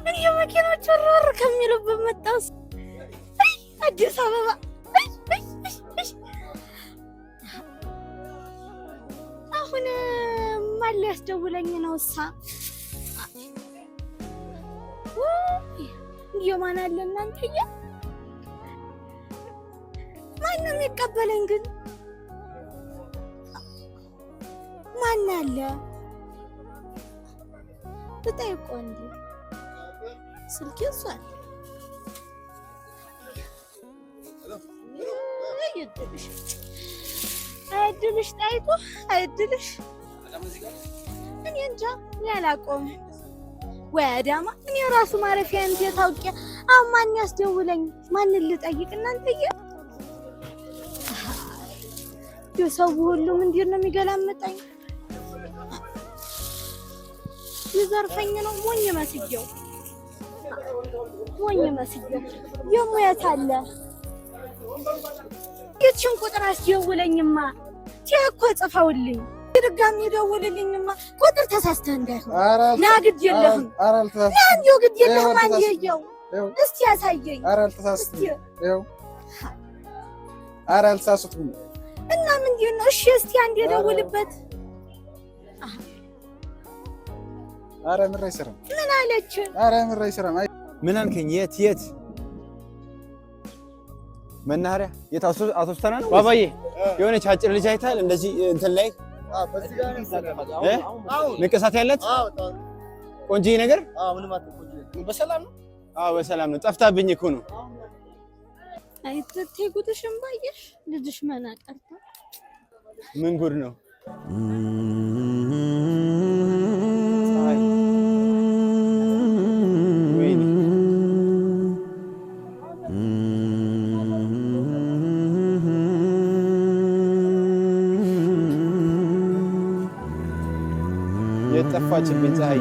እኔ መኪኖች ሮር ከሚሉበት መጣሁ። አዲስ አበባ አሁን ማን ሊያስደውለኝ ነው? እሳ የማን አለ እናንተዬ? ማነው የሚቀበለኝ ግን? ማን አለ? ብጠይቆ እንዲ ስልክ ይዟል። አይድልሽ አይድልሽ ጣይቱ አይድልሽ። እኔ እንጃ እኔ አላውቀውም። ወይ አዳማ እኔ ራሱ ማረፊያ እንዴት አውቄ? አሁን ማን ያስደውለኝ? ማንን ልጠይቅ? እናንተዬ የሰው ሁሉ ምንድን ነው የሚገላምጠኝ? ይዘርፈኝ ነው። ሞኝ መስየው ሞኝ መስየው የሙያት አለ የትሽን ቁጥር አስደውለኝማ። እኮ ጽፈውልኝ ድጋሚ ደውልልኝማ። ቁጥር ተሳስተህ እንዳይሆን ና፣ ግድ የለህም ና፣ እንዲያው ግድ የለህም። አንዴየው እስቲ ያሳየኝ። ኧረ አልተሳሳትኩም። እና ምንድን ነው? እሺ እስቲ አንዴ ደውልበት። ኧረ ምር አይሰራም። ምን አለች? ኧረ ምር አይሰራም። ምን አልከኝ? የት የት መናኸሪያ? የት አውቶቡስ ተራ ነው ባባዬ? የሆነች አጭር ልጅ አይተሃል? እንደዚህ እንትን ላይ ንቅሳት ያለት ቆንጆ ነገር። በሰላም ነው? አዎ በሰላም ነው። ጠፍታብኝ እኮ ነው። አይ ጉድሽን ባየሽ ልጅሽ መና ቀርታ። ምን ጉድ ነው? የጠፋችብኝ ፀሐይ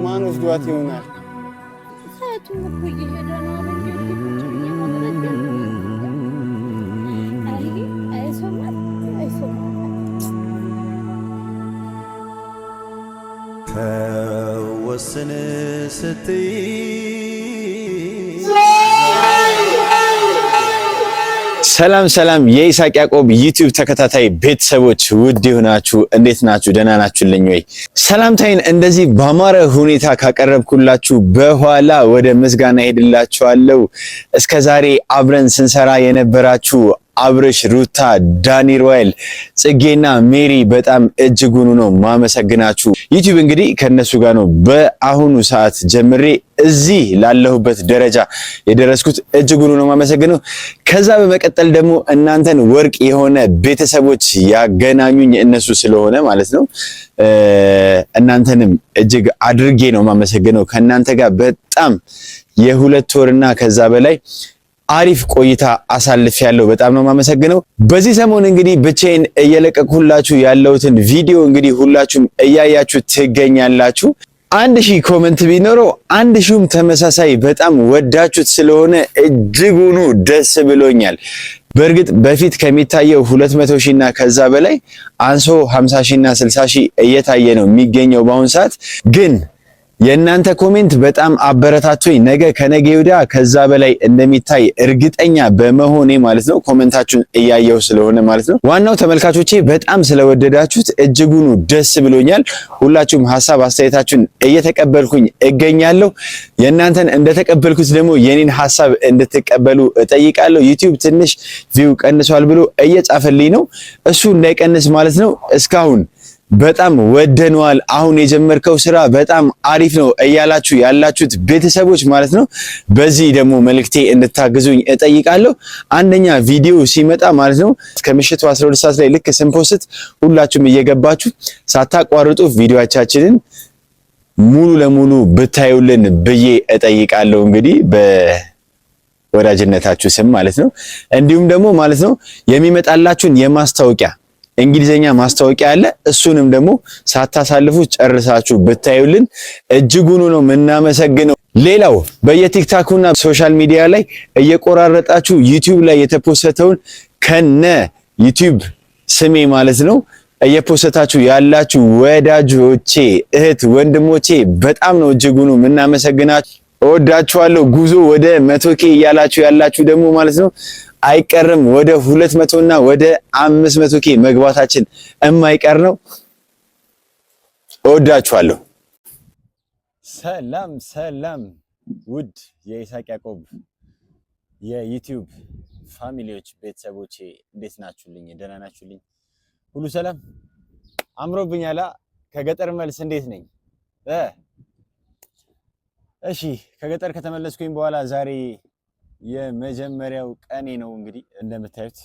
ማን ወስዷት ይሆናል? ሰዓቱም እኮ እየሄደ ነው። ተወስን ስትይ ሰላም ሰላም፣ የይስሐቅ ያዕቆብ ዩቲዩብ ተከታታይ ቤተሰቦች ውድ የሆናችሁ እንዴት ናችሁ? ደህና ናችሁልኝ ወይ? ሰላምታይን እንደዚህ ባማረ ሁኔታ ካቀረብኩላችሁ በኋላ ወደ ምስጋና ሄድላችኋለሁ። እስከዛሬ አብረን ስንሰራ የነበራችሁ አብርሽ፣ ሩታ፣ ዳኒ ሮያል፣ ጽጌና ሜሪ በጣም እጅጉን ነው ማመሰግናችሁ። ዩቲዩብ እንግዲህ ከነሱ ጋር ነው በአሁኑ ሰዓት ጀምሬ እዚህ ላለሁበት ደረጃ የደረስኩት። እጅጉን ነው ማመሰግነው። ከዛ በመቀጠል ደግሞ እናንተን ወርቅ የሆነ ቤተሰቦች ያገናኙኝ እነሱ ስለሆነ ማለት ነው። እናንተንም እጅግ አድርጌ ነው ማመሰግነው። ከእናንተ ጋር በጣም የሁለት ወርና ከዛ በላይ አሪፍ ቆይታ አሳልፍ ያለው በጣም ነው የማመሰግነው። በዚህ ሰሞን እንግዲህ ብቻዬን እየለቀቅሁላችሁ ያለሁትን ቪዲዮ እንግዲህ ሁላችሁም እያያችሁ ትገኛላችሁ። 1000 comment ቢኖረው 1000ም ተመሳሳይ በጣም ወዳችሁት ስለሆነ እጅጉኑ ደስ ብሎኛል። በእርግጥ በፊት ከሚታየው 200 ሺህ እና ከዛ በላይ አንሶ 50 ሺህ እና 60 ሺህ እየታየ ነው የሚገኘው በአሁን ሰዓት ግን የእናንተ comment በጣም አበረታቶኝ ነገ ከነገ ወዲያ ከዛ በላይ እንደሚታይ እርግጠኛ በመሆኔ ማለት ነው። comment ኣችሁን እያየሁ ስለሆነ ማለት ነው። ዋናው ተመልካቾቼ በጣም ስለወደዳችሁት እጅጉኑ ደስ ብሎኛል። ሁላችሁም ሀሳብ አስተያየታችሁን እየተቀበልኩኝ እገኛለሁ። የእናንተን እንደተቀበልኩት ደግሞ የኔን ሀሳብ እንድትቀበሉ እጠይቃለሁ። ዩቲዩብ ትንሽ view ቀንሷል ብሎ እየጻፈልኝ ነው። እሱ እንዳይቀንስ ማለት ነው እስካሁን በጣም ወደነዋል። አሁን የጀመርከው ስራ በጣም አሪፍ ነው እያላችሁ ያላችሁት ቤተሰቦች ማለት ነው። በዚህ ደግሞ መልእክቴ እንድታግዙኝ እጠይቃለሁ። አንደኛ ቪዲዮ ሲመጣ ማለት ነው እስከ ምሽቱ 12 ሰዓት ላይ ልክ ስን post ሁላችሁም እየገባችሁ ሳታቋርጡ ቪዲዮቻችንን ሙሉ ለሙሉ ብታዩልን ብዬ እጠይቃለሁ። እንግዲህ በወዳጅነታችሁ ስም ማለት ነው። እንዲሁም ደግሞ ማለት ነው የሚመጣላችሁን የማስታወቂያ እንግሊዘኛ ማስታወቂያ አለ። እሱንም ደግሞ ሳታሳልፉ ጨርሳችሁ ብታዩልን እጅጉኑ ነው የምናመሰግነው። ሌላው በየቲክታኩና social media ላይ እየቆራረጣችሁ ዩቲዩብ ላይ የተፖሰተውን ከነ ዩቲዩብ ስሜ ማለት ነው እየፖሰታችሁ ያላችሁ ወዳጆቼ፣ እህት ወንድሞቼ በጣም ነው እጅጉኑ የምናመሰግናችሁ። እወዳችኋለሁ። ጉዞ ወደ 100K እያላችሁ ያላችሁ ደግሞ ማለት ነው አይቀርም ወደ 200 እና ወደ 500K መግባታችን የማይቀር ነው። እወዳችኋለሁ። ሰላም ሰላም፣ ውድ የኢሳቅ ያዕቆብ የዩቲዩብ family ዎች ቤተሰቦቼ እንዴት ናችሁልኝ? ደህና ናችሁልኝ? ሁሉ ሰላም አምሮብኛላ። ከገጠር መልስ እንዴት ነኝ? እሺ፣ ከገጠር ከተመለስኩኝ በኋላ ዛሬ የመጀመሪያው ቀኔ ነው። እንግዲህ እንደምታዩት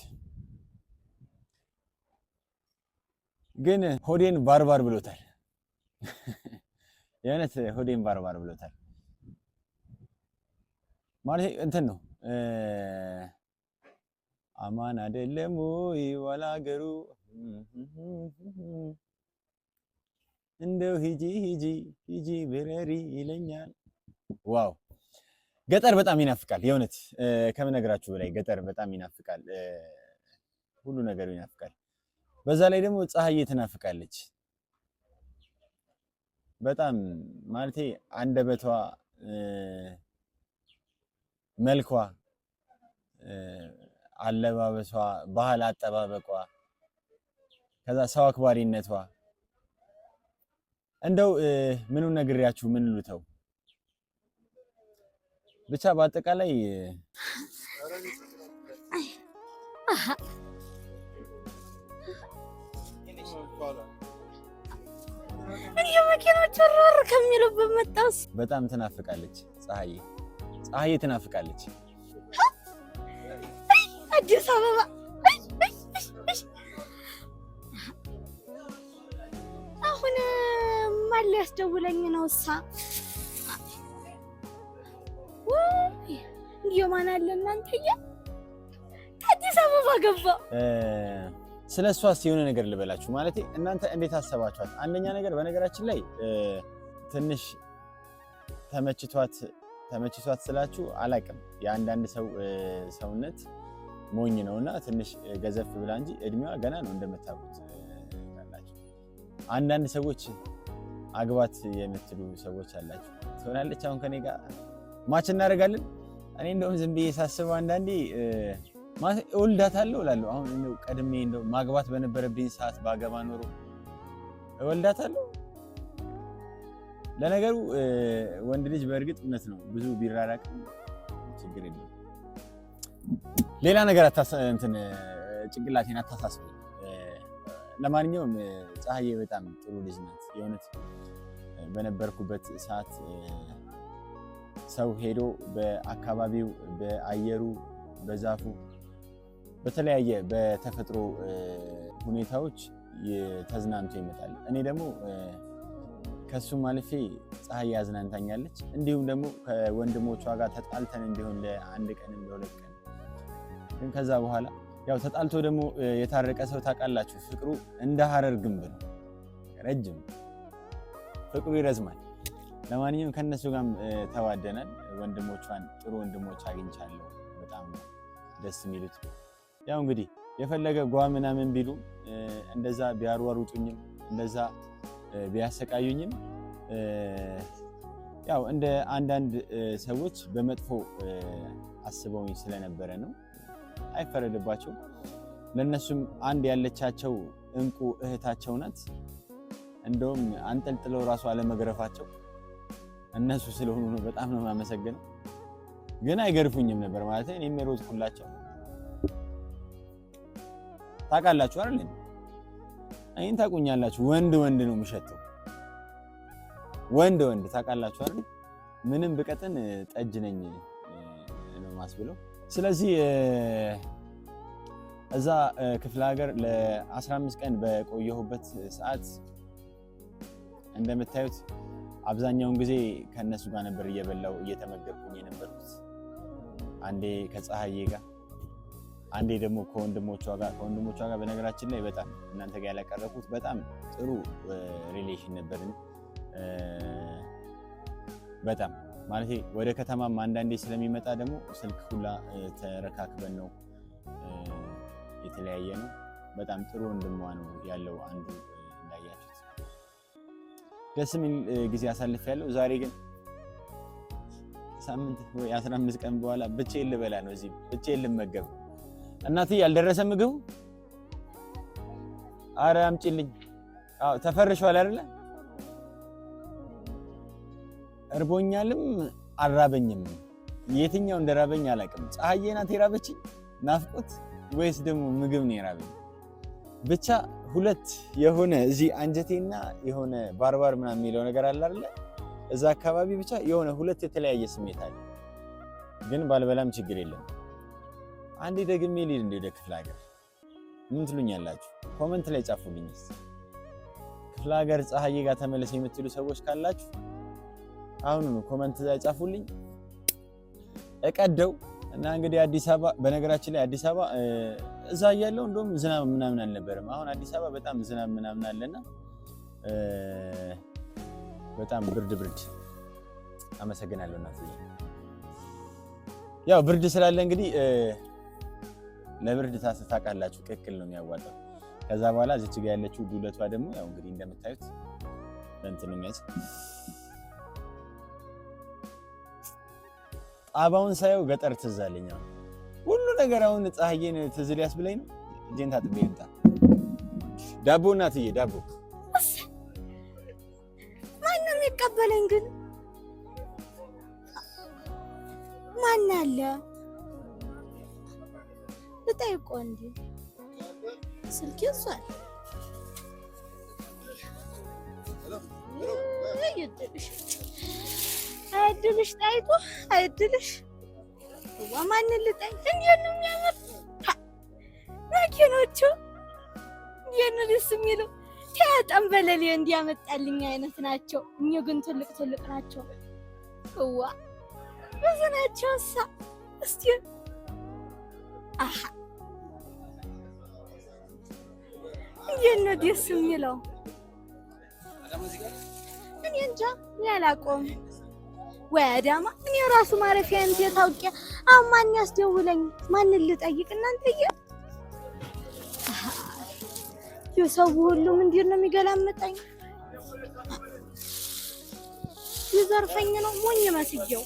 ግን ሆዴን ባርባር ብሎታል። የእውነት ሆዴን ባርባር ብሎታል። ማለት እንትን ነው፣ አማን አይደለም ወይ ባላገሩ፣ እንደው ሂጂ ሂጂ ሂጂ ብረሪ ይለኛል። Wow፣ ገጠር በጣም ይናፍቃል። የእውነት ከምነግራችሁ በላይ ገጠር በጣም ይናፍቃል። ሁሉ ነገሩ ይናፍቃል። በዛ ላይ ደግሞ ፀሐዬ ትናፍቃለች በጣም፣ ማለቴ አንደበቷ፣ መልኳ፣ አለባበሷ፣ ባህል አጠባበቋ፣ ከዛ ሰው አክባሪነቷ፣ እንደው ምኑን ነግሬያችሁ ምን ልተው፣ ብቻ በአጠቃላይ እኔ መኪኖች ሮር ከሚሉበት መጣስ። በጣም ትናፍቃለች ፀሐዬ፣ ፀሐዬ ትናፍቃለች። አዲስ አበባ አሁን ማን ሊያስደውለኝ ነው? እሳ ውይ እንዲያው ማን አለ እናንተዬ? አዲስ አበባ ገባ። ስለ እሷስ የሆነ ነገር ልበላችሁ። ማለት እናንተ እንዴት አሰባችኋት? አንደኛ ነገር በነገራችን ላይ ትንሽ ተመችቷት፣ ተመችቷት ስላችሁ አላቅም፣ የአንዳንድ ሰው ሰውነት ሞኝ ነውና ትንሽ ገዘፍ ብላ እንጂ እድሜዋ ገና ነው እንደምታውቁት አላችሁ። አንዳንድ ሰዎች አግባት የምትሉ ሰዎች አላችሁ። ትሆናለች አሁን ከኔ ጋር match እናደርጋለን። እኔ እንደውም ዝም ብዬ ሳስበው አንዳንዴ እወልዳታለሁ እላለሁ። አሁን እንደው ቀድሜ እንደው ማግባት በነበረብኝ ሰዓት ባገባ ኖሮ እወልዳታለሁ። ለነገሩ ወንድ ልጅ በእርግጥ እውነት ነው ብዙ ቢራራቅ ችግር የለም። ሌላ ነገር እንትን ጭንቅላቴን አታሳስበኝ። ለማንኛውም ፀሐዬ በጣም ጥሩ ልጅ ናት። የእውነት በነበርኩበት ሰዓት ሰው ሄዶ በአካባቢው፣ በአየሩ፣ በዛፉ፣ በተለያየ በተፈጥሮ ሁኔታዎች ተዝናንቶ ይመጣል። እኔ ደግሞ ከሱም አልፌ ፀሐይ አዝናንታኛለች። እንዲሁም ደግሞ ከወንድሞቿ ጋር ተጣልተን እንዲሆን ለአንድ ቀንም ለ2 ቀን፣ ግን ከዛ በኋላ ያው ተጣልቶ ደግሞ የታረቀ ሰው ታውቃላችሁ፣ ፍቅሩ እንደ ሀረር ግንብ ነው፣ ረጅም ፍቅሩ ይረዝማል። ለማንኛውም ከእነሱ ጋርም ተዋደናል። ወንድሞቿን ጥሩ ወንድሞች አግኝቻለሁ። በጣም ደስ የሚሉት። ያው እንግዲህ የፈለገ ጓ ምናምን ቢሉ፣ እንደዛ ቢያሯሩጡኝም፣ እንደዛ ቢያሰቃዩኝም፣ ያው እንደ አንዳንድ ሰዎች በመጥፎ አስበውኝ ስለነበረ ነው። አይፈረድባቸው። ለእነሱም አንድ ያለቻቸው እንቁ እህታቸው ናት። እንደውም አንጠልጥለው እራሱ አለመግረፋቸው እነሱ ስለሆኑ ነው። በጣም ነው የማመሰግነው። ግን አይገርፉኝም ነበር ማለት፣ እኔም የሮጥኩላቸው ታውቃላችሁ አይደል? እኔን ታውቁኛላችሁ። ወንድ ወንድ ነው የምሸተው። ወንድ ወንድ ታውቃላችሁ አይደል? ምንም ብቀጥን ጠጅ ነኝ ነው ማስብለው። ስለዚህ እዛ ክፍለ ሀገር ለ15 ቀን በቆየሁበት ሰዓት እንደምታዩት አብዛኛውን ጊዜ ከእነሱ ጋር ነበር እየበላው እየተመገብኩኝ የነበርኩት። አንዴ ከፀሐዬ ጋር፣ አንዴ ደግሞ ከወንድሞቿ ጋር። ከወንድሞቿ ጋር በነገራችን ላይ በጣም እናንተ ጋር ያላቀረብኩት በጣም ጥሩ relation ነበርን። በጣም ማለት ወደ ከተማም አንዳንዴ ስለሚመጣ ደግሞ ስልክ ሁላ ተረካክበን ነው የተለያየ ነው። በጣም ጥሩ ወንድሟ ነው ያለው አንዱ እንዳያችሁት ደስ የሚል ጊዜ አሳልፍ ያለው። ዛሬ ግን ሳምንት ወይ 15 ቀን በኋላ ብቻዬን ልበላ ነው፣ እዚህ ብቻዬን ልመገብ። እናትዬ ያልደረሰ ምግቡ? አረ አምጪልኝ። አዎ ተፈርሿል አይደለ? እርቦኛልም አልራበኝም። የትኛው እንደራበኝ አላውቅም። ፀሐዬ ናት የራበችኝ ናፍቆት ወይስ ደግሞ ምግብ ነው የራበኝ? ብቻ ሁለት የሆነ እዚህ አንጀቴና የሆነ ባርባር ምናምን የሚለው ነገር አለ አይደለ? እዛ አካባቢ ብቻ የሆነ ሁለት የተለያየ ስሜት አለ። ግን ባልበላም ችግር የለም። አንዴ ደግሜ ልሂድ እንደ ወደ ክፍለ ሀገር። ምን ትሉኛላችሁ? Comment ላይ ጻፉልኝ። ክፍለ ሀገር ፀሐዬ ጋር ተመለስ የምትሉ ሰዎች ካላችሁ አሁኑኑ comment ላይ ጻፉልኝ። እቀደው እና እንግዲህ አዲስ አበባ፣ በነገራችን ላይ አዲስ አበባ እዛ እያለሁ እንደውም ዝናብ ምናምን አልነበረም። አሁን አዲስ አበባ በጣም ዝናብ ምናምን አለና በጣም ብርድ ብርድ። አመሰግናለሁ እናትዬ። ያው ብርድ ስላለ እንግዲህ ለብርድ ታውቃላችሁ ቅቅል ነው የሚያዋጣው። ከዛ በኋላ እዚች ጋር ያለችው ዱለቷ ደግሞ ያው እንግዲህ እንደምታዩት ለእንትን የሚያዝ ጣባውን ሳየው ገጠር ትዝ አለኝ። ሁሉ ነገር አሁን ፀሐዬን ትዝ ሊያስብለኝ ነው። እጄን ታጥቤ ልምጣ። ዳቦ እናትዬ ዳቦ። ማነው የሚቀበለኝ ግን? ማን አለ ልጠይቆ እንዴ? ስልክ ይዟል። አይድልሽ ጣይቱ አይድልሽ። ዋ ማንን ልጠይቅ? እንዴት ነው የሚያምር መኪኖቹ! እንዴት ነው ደስ የሚለው! ተያጠንበለሌ እንዲያመጣልኝ አይነት ናቸው። እኚህ ግን ትልቅ ትልቅ ናቸው። እዋ ብዙ ናቸው። እሳ እስቲ አሃ እንዴት ነው ደስ የሚለው! እኔ እንጃ እኔ አላውቀውም። ወይ አዳማ እኔ ራሱ ማረፊያ እንዴት አውቄ? አሁን ማን ያስደውለኝ? ማንን ልጠይቅ? እናንተዬ የሰው ሁሉ ምንድን ነው የሚገላምጠኝ? ይዘርፈኝ ነው። ሞኝ መስየው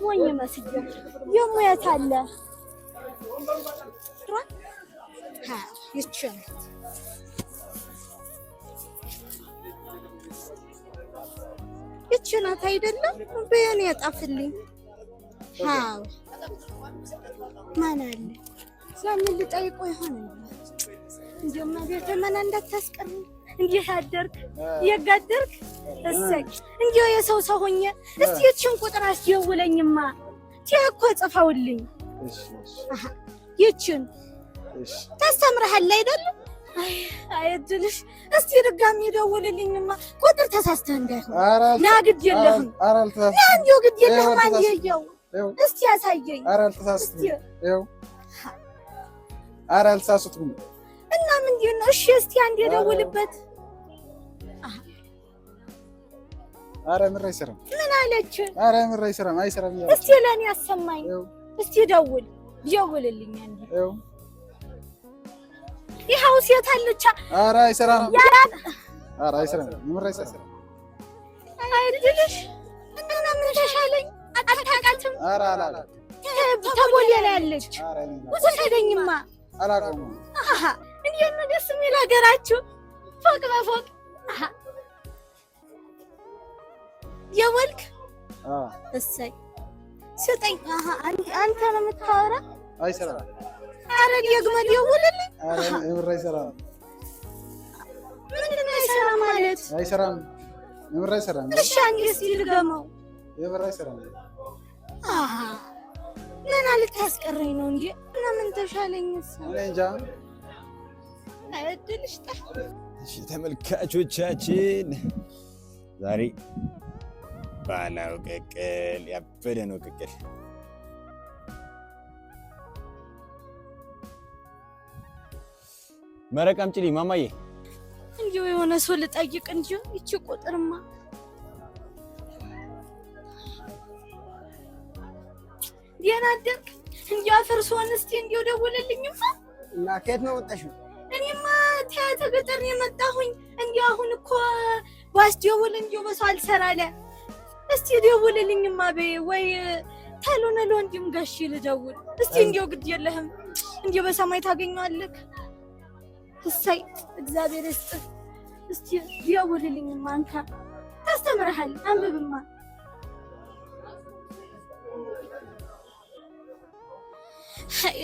ሞኝ መስየው ደግሞ የት አለ? ይቺ ናት ይቺ ናት አይደለም? በየኔ ያጣፍልኝ። አዎ ማን አለ? ያንን ልጠይቆ ይሆን እንደውም ቤተ መና እንዳታስቀርኝ። እንዴት አደርክ? የጋደርክ? እሰይ እንዲያው የሰው ሰው ሆኜ እስቲ ይቺን ቁጥር አስደውለኝማ። እኮ ጽፈውልኝ ይቺን ታስተምርሃል አይደል? አይ እድልሽ። እስቲ ድጋሚ ደውልልኝማ። ቁጥር ተሳስተህ እንዳይሆን። ና ግድ የለህም። ና እንዲያው ግድ የለህም። አንዴ እስቲ ያሳየኝ። ኧረ አልተሳሳትኩም። እና ምንድን ነው? እሺ እስቲ አንዴ ደውልበት። ኧረ ምር አይሰራም። ምን አለች? ኧረ ምር አይሰራም፣ አይሰራም። እስቲ ለእኔ አሰማኝ። እስቲ ደውል፣ ደውልልኝ አንዴ። ይኸው ሴት አለች። ኧረ አይሰራም፣ ኧረ አይሰራም፣ ምር አይሰራም። አይድልሽ እና ምን ተሻለኝ? አታውቃትም? ኧረ አላውቅም። ተቦሌ ላይ ያለች ውሰደኝማ። አላውቀውም። አሃ እንዴት ነው ደስ የሚል ሀገራችሁ፣ ፎቅ በፎቅ የወልክ እሰይ ስጠኝ። አሃ አንተ ነው የምታወራ? አይሰራም። ኧረ ደግመህ ደውልልኝ። ኧረ የምር አይሰራም። ምንድን ነው አይሰራም ማለት? አይሰራም፣ የምር አይሰራም። እሺ አንዴ እስኪ ልገመው። የምር አይሰራም። አሃ ምን ልታስቀረኝ ነው እንጂ እና ምን ተሻለኝ? እኔ እንጃ። እድልሽ ጣ እሺ ተመልካቾቻችን ዛሬ ባላው ቅቅል ያበደ ነው ቅቅል። መረቅ አምጪልኝ ማማዬ። እንዲሁ የሆነ ሰው ልጠይቅ እንጂ ይቺ ቁጥርማ ደህና አደርክ? እንዲሁ አፈርሶን እስቲ እንዲሁ ደውልልኝማ። እና ከየት ነው መጣሽው? እኔማ ተገጠር ነው የመጣሁኝ። እንዲያው አሁን እኮ ባስደውል እንዲያው በሰው አልሰራ አለ። እስቲ ደውልልኝማ በይ ወይ ታልሆነ ለወንድም ጋሼ ልደውል እስቲ። እንዲያው ግድ የለህም እንዲያው በሰማይ ታገኘዋለህ። እሰይ እግዚአብሔር ይስጥህ። እስቲ ደውልልኝማ አንተ ታስተምርሃል፣ አንብብማ።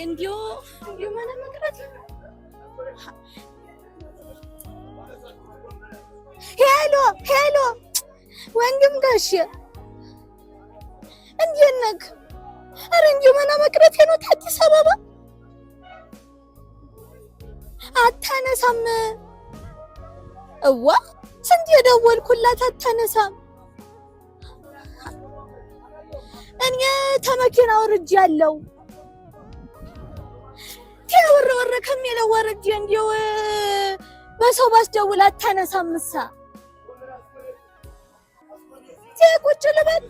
እንዲያው እንዲያው ምንም መቅረት። Hello hello፣ ወንድም ጋሼ እንዴት ነህ? ኧረ እንዲያው መና መቅረቴ ነው አዲስ አበባ አታነሳም። እዋ ስንት የደወልኩላት አታነሳም። እኔ ተመኪና ወርጃለሁ። ወረ ወረ ከሚለው ወርጄ እንዲያው በሰው ባስደውል አታነሳም። ምሳ ቁጭ ልበል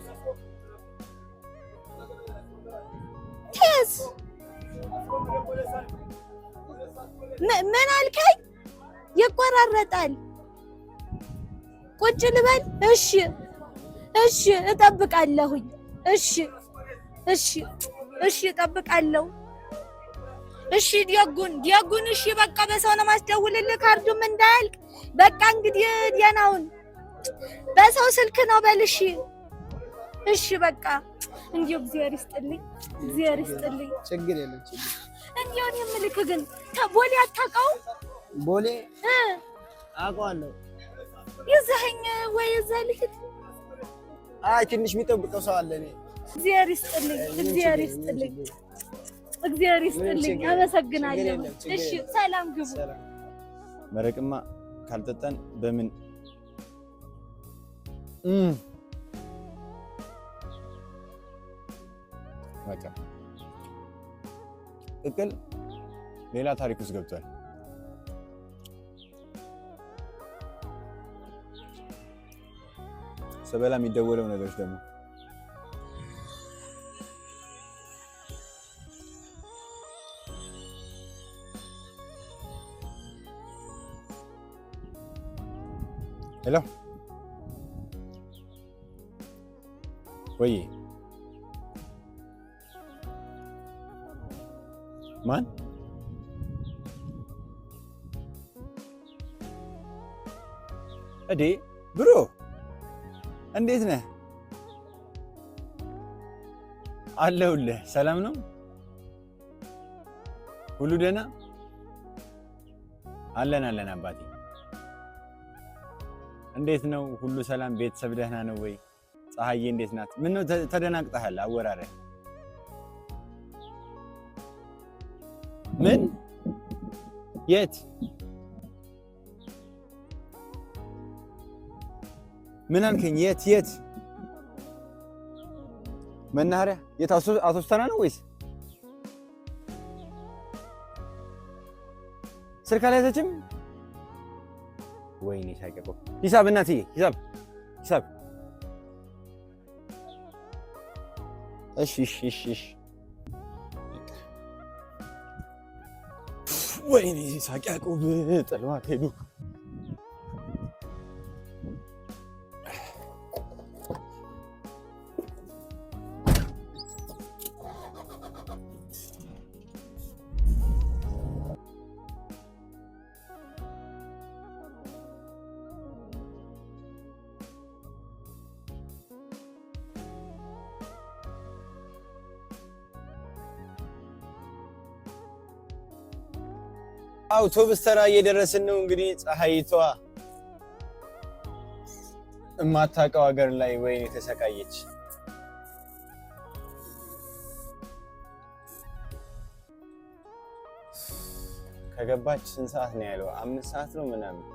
ቴስ ምን አልከኝ? ይቆራረጣል። ቁጭ ልበል? እሺ እሺ፣ እጠብቃለሁኝ። እሺ እሺ እሺ፣ እጠብቃለሁ። እሺ ዲያጉን ዲያጉን፣ እሺ በቃ በሰው ነው ማስደውልልህ፣ ካርዱም እንዳያልቅ። በቃ እንግዲህ ዲያናውን በሰው ስልክ ነው በል። እሺ እሺ፣ በቃ እንዲያው እግዚአብሔር ይስጥልኝ፣ እግዚአብሔር ይስጥልኝ። ችግር የለም ችግር። እንዲያው እኔ የምልክ ግን ቦሌ አታውቀውም? ቦሌ አውቀዋለሁ። ይዘኸኝ ወይ እዛ ልሂድ? አይ ትንሽ የሚጠብቀው ሰው አለ። እኔ እግዚአብሔር ይስጥልኝ፣ እግዚአብሔር ይስጥልኝ፣ እግዚአብሔር ይስጥልኝ። አመሰግናለሁ። እሺ ሰላም ግቡ። መረቅማ ካልጠጣን በምን በቃ ቅቅል ሌላ ታሪክ ውስጥ ገብቷል። ስበላ የሚደወለው ነገሮች ደግሞ Hello ወይ ማን እዴ bro እንዴት ነህ? አለሁልህ። ሰላም ነው? ሁሉ ደህና? አለን አለን አባቴ። እንዴት ነው? ሁሉ ሰላም? ቤተሰብ ደህና ነው ወይ? ፀሐዬ እንዴት ናት? ምነው ተደናግጠሃል? አወራረህ ምን? የት? ምን አልከኝ? የት የት? መናኸሪያ የት? አውቶቡስ ተራ ነው ወይስ ስልክ አልያዘችም? ወይኔ ሳይቀቆ ሂሳብ፣ እናትዬ ሂሳብ ሂሳብ። እሺ እሺ እሺ እሺ። ወይኔ ይስሐቅ ያዕቆብ ጥለዋት ሄዱ። አውቶቡስ ተራ እየደረስን ነው። እንግዲህ ፀሐይቷ የማታውቀው ሀገር ላይ ወይኔ ተሰቃየች። ከገባች ስንት ሰዓት ነው ያለው? 5 ሰዓት ነው ምናምን።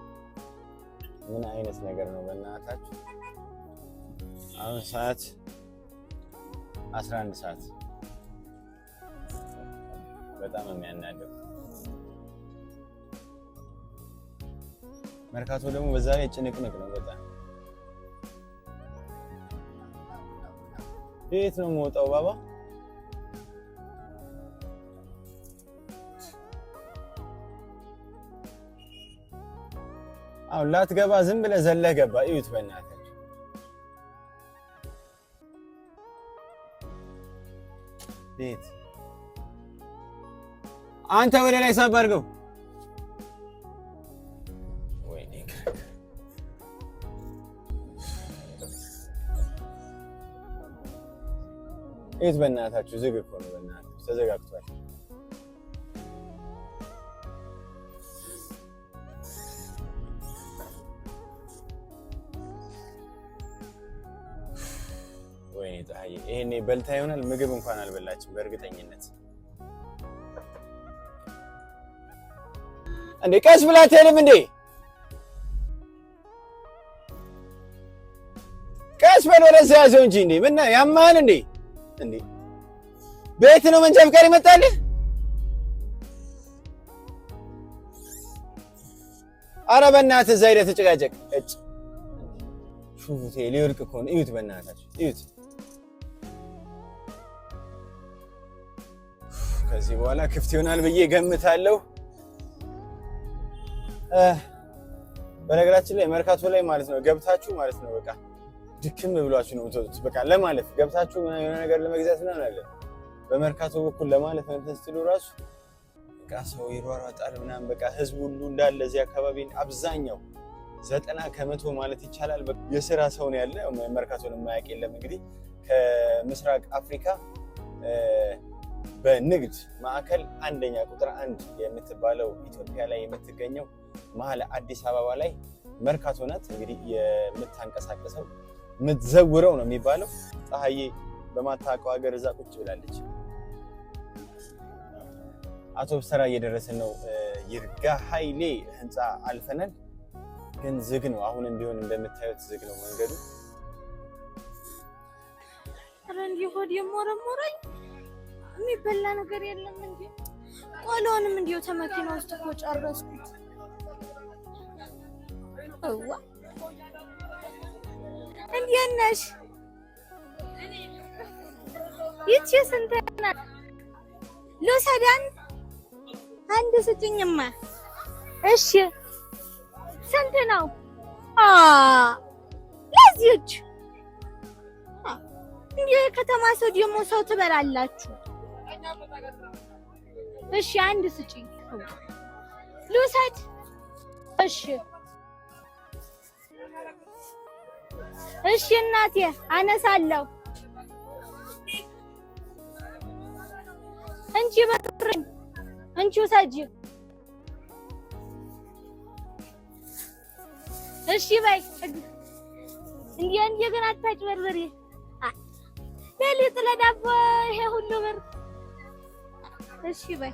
ምን አይነት ነገር ነው በእናታችሁ? አሁን ሰዓት 11 ሰዓት። በጣም የሚያናደው መርካቶ ደግሞ በዛ ላይ ጭንቅንቅ ነው በጣም። የት ነው የምወጣው ባባ? አሁን ላትገባ ዝም ብለህ ዘለህ ገባ። እዩት በእናትህ ቤት አንተ ወደ ላይ ሳብ አድርገው። ወይኔ እዩት በእናታችሁ፣ ዝግ እኮ ነው። በእናታችሁ ተዘጋግቷል። ወይኔ ፀሐዬ፣ ይሄኔ በልታ ይሆናል። ምግብ እንኳን አልበላችም በእርግጠኝነት። እንዴ ቀስ ብላ አትሄድም እንዴ? ቀስ በል ወደዛ ያዘው እንጂ። እንዴ ምን ያማል እንዴ? እንዴ ቤት ነው መንጃ ፍቃድ ይመጣልህ? ኧረ በእናትህ እዛ ሄደህ ተጨቃጨቅ። እጭ ሹፉቴ ሊወድቅ እኮ ነው። እዩት በእናታችሁ እዩት። ከዚህ በኋላ ክፍት ይሆናል ብዬ ገምታለሁ። በነገራችን ላይ መርካቶ ላይ ማለት ነው ገብታችሁ ማለት ነው በቃ ድክም ብሏችሁ ነው የምትወጡት። በቃ ለማለፍ ገብታችሁ የሆነ ነገር ለመግዛት ምናምን አለ በመርካቶ በኩል ለማለፍ እንትን ስትሉ ራሱ በቃ ሰው ይሯሯጣል ምናምን በቃ ህዝቡ ሁሉ እንዳለ እዚህ አካባቢ አብዛኛው 90% ማለት ይቻላል የስራ ሰው ነው ያለ። መርካቶን የማያውቅ የለም። እንግዲህ ከምስራቅ አፍሪካ በንግድ ማዕከል አንደኛ ቁጥር 1 የምትባለው ኢትዮጵያ ላይ የምትገኘው መሀል አዲስ አበባ ላይ መርካቶ ናት። እንግዲህ የምታንቀሳቀሰው የምትዘውረው ነው የሚባለው። ፀሐዬ በማታውቀው ሀገር እዛ ቁጭ ብላለች። አውቶቡስ ተራ እየደረስን ነው። ይርጋ ኃይሌ ህንፃ አልፈናል፣ ግን ዝግ ነው። አሁንም ቢሆን እንደምታዩት ዝግ ነው መንገዱ። ኧረ እንዲህ ሆድ የሞረሞረኝ የሚበላ ነገር የለም እንዴ? ቆሎንም እንዲሁ ተመኪና ውስጥ እኮ ጨረስኩት። እዋ እንዴት ነሽ? ይቺ ስንት ናት? ልውሰድ አንድ ስጭኝማ። እሺ ስንት ነው? ለዚህች እንዲህ የከተማ ሰው ደግሞ ሰው ትበላላችሁ። እሺ አንድ ስጭኝ ልውሰድ። እሺ እሺ እናቴ አነሳለሁ። እንቺ በጥረኝ እንቺ ውሰጂ። እሺ በይ። እንዲህ እንዲህ ግን አታጭበርብሪ። ለሊጥ ለዳቦ ይሄ ሁሉ ብር። እሺ በይ።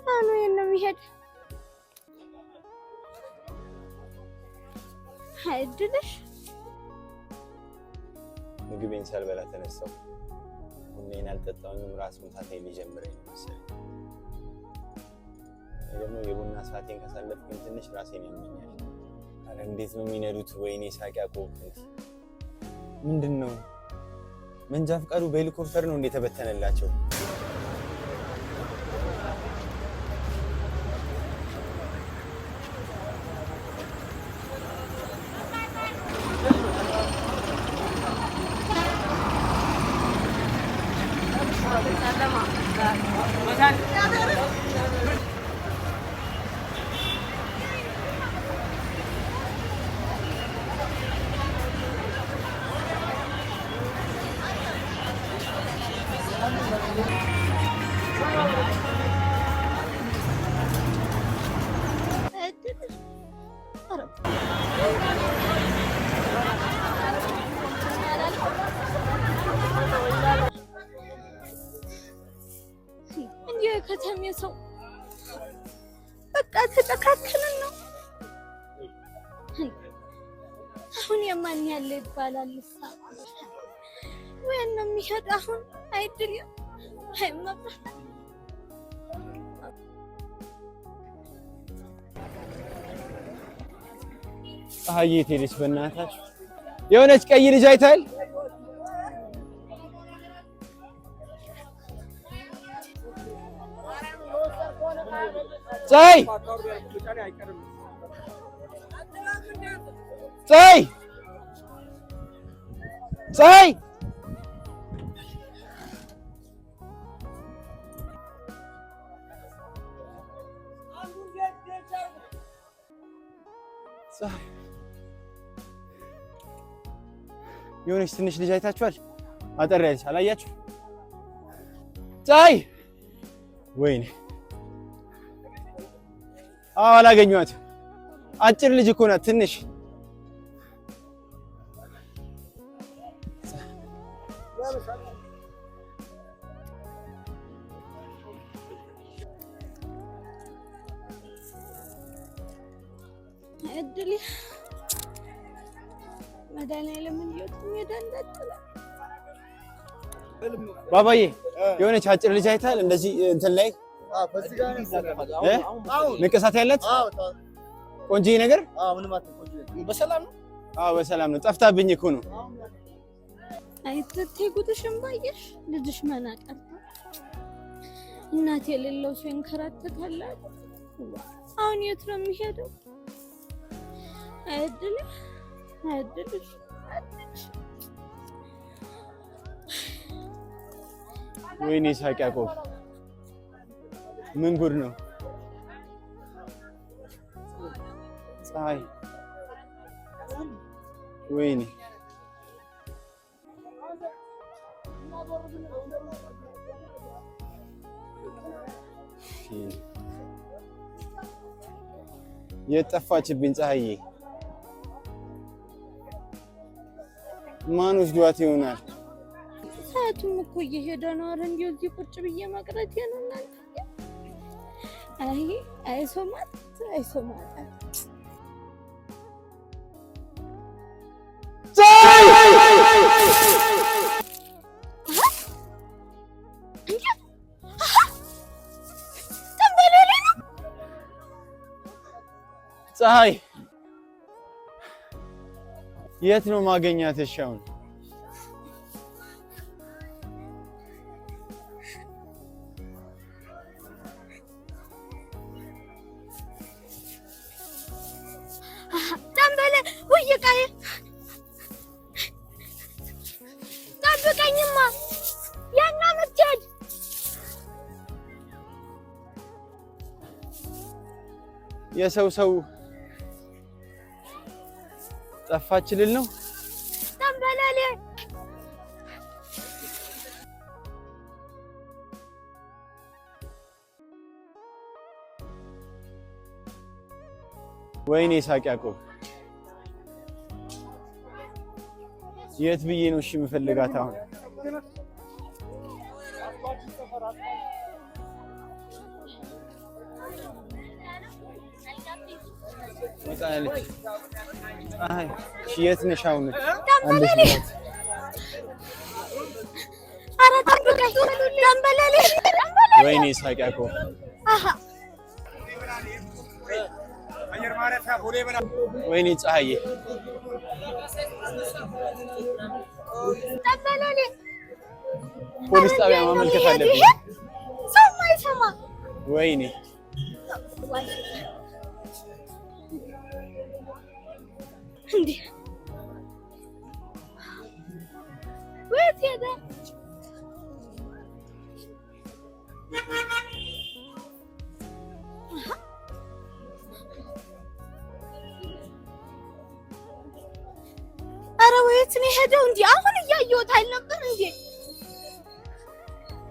አሁን የት ነው የሚሄድ? አይድልሽ። ምግቤን ሳልበላ ተነሳሁ። ቡናዬን አልጠጣሁኝም። ራስ ምታቴን ሊጀምረኝ ነው መሰለኝ። ደግሞ የቡና ሰዓቴን ካሳለፍኩኝ ትንሽ ራሴን ያመኛል። ኧረ እንዴት ነው የሚነዱት? ወይኔ ሳቅ ያቆብ። ምንድን ነው መንጃ ፈቃዱ በሄሊኮፕተር ነው እንደ የተበተነላቸው? እንዲህ የከተሜ ሰው በቃ ተጨካክንን ነው። አሁን የማን ያለ ይባላል። ወይ ነው የሚሄድ አሁን አይድልም አይመጣ ፀሐይ የት ሄደች? በእናታችሁ የሆነች ቀይ ልጅ አይታል? ፀሐይ ፀሐይ ፀሐይ የሆነች ትንሽ ልጅ አይታችኋል? አጠር ያለች አላያችሁ? ፀሐይ ወይኔ! አዎ አላገኘኋትም። አጭር ልጅ እኮ ናት ትንሽ። እድል መድኃኒዓለም እንዲወት ሜዳ እንዳጥላ ባባዬ የሆነች አጭር ልጅ አይታል? እንደዚህ እንትን ላይ ንቅሳት ያላት ቆንጆዬ ነገር። በሰላም ነው። አዎ በሰላም ነው። ጠፍታብኝ እኮ ነው። አይተቴ ጉድሽን ባየሽ ልጅሽ መና ቀርታ እናት የሌለው ሰው ይንከራተታል። አሁን የት ነው የሚሄደው? አይድልሽ አይድልሽ አይድልሽ። ወይኔ ይስሐቅ ያዕቆብ ምን ጉድ ነው? ፀሐይ ወይኔ የጠፋችብኝ ፀሐዬ ማን ወስዷት ይሆናል? ሰዓቱም እኮ እየሄደ ነው። ኧረ እንደው እዚህ ቁጭ ብዬ መቅረቴ ነው እናንተ። አይ አይ ሰው ማጣት፣ አይ ሰው ማጣት። ፀሐይ የት ነው ማገኛት? እሺ አሁን ጠንበለ ውይ ቃዬ ጠብቀኝማ ያና ምትሄድ የሰው ሰው ጠፋች ልል ነው። ጠንበለሌ ወይኔ ይስሐቅ ያዕቆብ የት ብዬ ነው እሺ የምፈልጋት አሁን? ወጣለች። ፀሐይ እሺ የት ነሽ አሁን? ጠንበለሌ ኧረ ጠብቀኝ ጠንበለሌ ወይኔ ይስሐቅ ያዕቆብ አሃ ወይኔ ፀሐዬ ጠንበለሌ ፖሊስ ጣቢያ ማመልከት አለብኝ። ሰው ማይሰማ ወይኔ እንዴ ወይት ሄደ? ኧረ ወየት ነው የሄደው? እንዴ አሁን እያየሁት አልነበር እንዴ?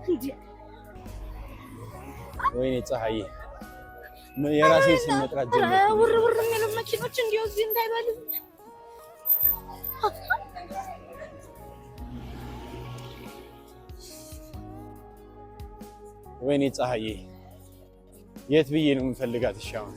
እንዴ ወይኔ ፀሐዬ የራሴ ስም መጥራት ኧረ ጀመርኩ። ውር ውር የሚሉ መኪኖች እንዲሁ እዚህ እንዳይበሉ። ወይኔ ፀሐዬ የት ብዬ ነው የምፈልጋት? እሺ አሁን